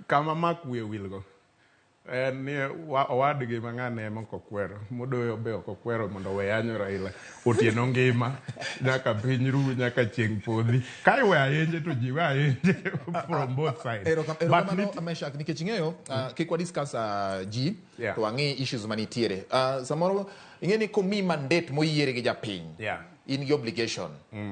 Kama mak wiye wilgo en ni owadgi ma ng'ane ema ok okwero modoyo be ok okwero mondo owe yanyo Raila otieno ngima nyaka piny ru nyaka chieng' podhi ka iwe ayenje to ji we ayenje from both sides. But Erokamano, Meshak, nikech ing'eyo kik wa discuss ji to wang'i issues manitiere. Samoro ing'e ni komi mandate moyiere gi japiny, in gi obligation.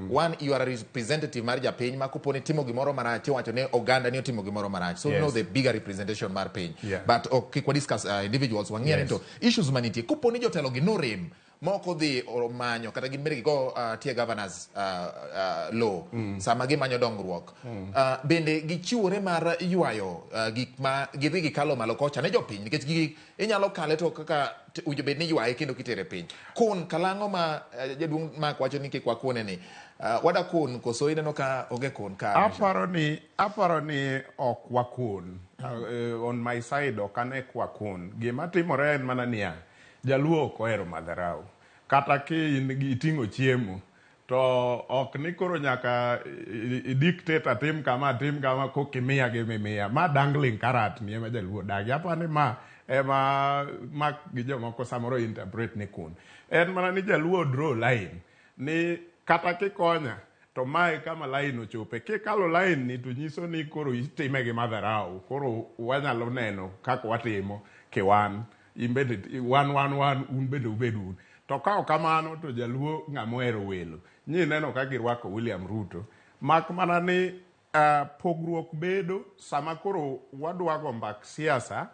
One, you are a representative mar japiny ma kopo ni timo gimoro marach, tiwacho ni oganda ni otimo gimoro marach. So know the bigger representation mar piny. But ok kik wa discuss individuals, wang'i ane to issues manitie. Kopo ni jotelo gi norem ma ok odhi omanyo kata gin bende gigo tie governors law sama gimanyo dongruok, bende gichiwore mar ywayo gik ma gidhi gikalo malo kocha ne jopiny, nikech gigi inyalo kale to kaka owinjo bed ni ywaye kendo kitere piny kun kalang'o ma jaduong' Mark wacho ni kik wakune ni wada kun koso ineno ka onge kun ka? Aparo ni ok wakun. On my side ok ane kwakun. Gima timore en mana niya, jaluo ok ohero madharau. Kata ki in gi iting'o chiemo to ok ni koro nyaka i dictate atim kama, atim kama, kokimiya gimimiya. Ma dangling carrot ni ema jaluo dagi. Aparo ni ma ema mak gi jomoko samoro interpret ni kun. En mana ni jaluo draw line ni kata kikonya to mae kama line ochope. Kikalo line ni to nyiso ni koro itime gi madharau. Koro wanyalo neno kaka watimo kiwan. In bende wan wan wan un bende ubed un. To ka ok kamano to jaluo ng'ama ohero welo. Nyi neno ka girwako William Ruto. Mak mana ni pogruok bedo sama koro wadwa go mbak siasa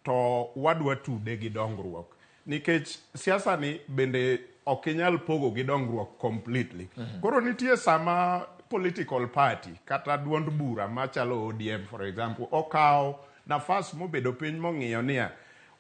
to wadwa tude gi dongruok. Nikech siasa ni bende ok inyal pogo gi dongruok completely. Koro nitie sama political party kata duond bura machalo ODM, for example, okawo nafas mobedo piny mong'iyo niya,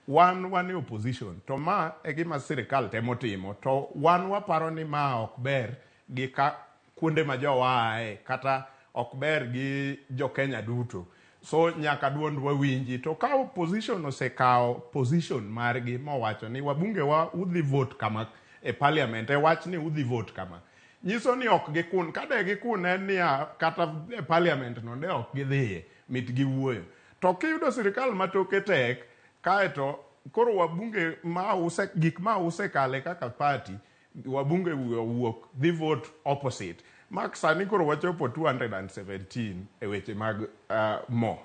wan wan e opposition to ma e gima sirikal temo timo to wan waparo ni ma ok ber gi ka kuonde ma jowa ae kata ok ber gi jo Kenya duto, so nyaka duondwa winji. To ka opposition osekawo position margi mowacho ni wabunge wa udhi vote kama e parliament e wach ni udhi vote kama, nyiso ni ok gikun. Ka de gikun en niya, kata e parliament no de ok gidhiye mit giwuoyo. To kiyudo sirikal ma toke tek kaeto koro wabunge ma use gik ma usekale kaka party, wabunge owuok dhi vote opposite. Mak sani koro wachopo 217 e weche mag mo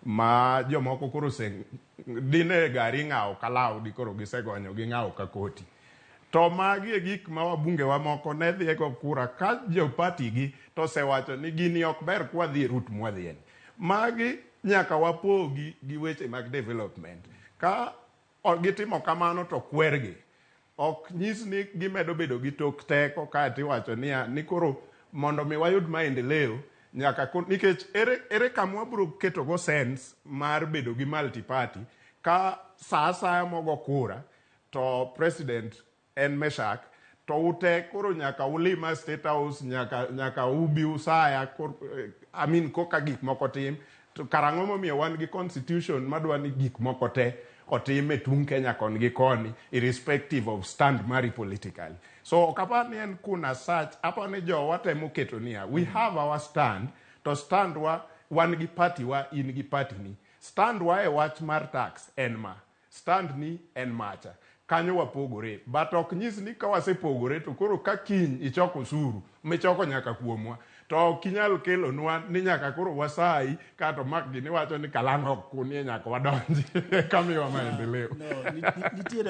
ma jomoko koro se dine gari ng'awo kalaw di koro gisegonyo ging'awo ka koti. To magi e gik ma wabunge wa moko ne dhi go kura ka jo party gi to osewacho ni gini ok ber kwadhi e route mwadhiye ni. Magi nyaka wapogi gi weche mag development. Ka gitimo kamano to kwergi ok nyis ni gimedo bedo gi tok teko kaeto iwacho niya ni koro mondo mi wayud maendeleo nyaka nikech ere kama wabiro keto go sense mar bedo gi multi party ka sa asaya mogo kura to president en Meshak to ute koro nyaka ulima State House, nyaka ubi usaya kor, I mean, koka gik moko tim to karang'o momiyo wan gi constitution madwa ni gik moko te otim e tung Kenya koni gi koni irrespective of stand mari politically? So ok apar ni en kuna such. Apar ni jowa temo keto niya, we have our stand to stand wa wan gi party wa, in gi party ni. Stand wa e wach mar tax en ma stand ni en macha kanyo wapogore, but ok nyis ni ka wasepogore to koro ka kiny ichoko osuru michoko nyaka kuomwa to ok inyal kelonwa ni nyaka koro wasayi kato mak gini wacho ni kalang'o ok kunie nyaka wadonji kamiwa maendeleo. No, nitiere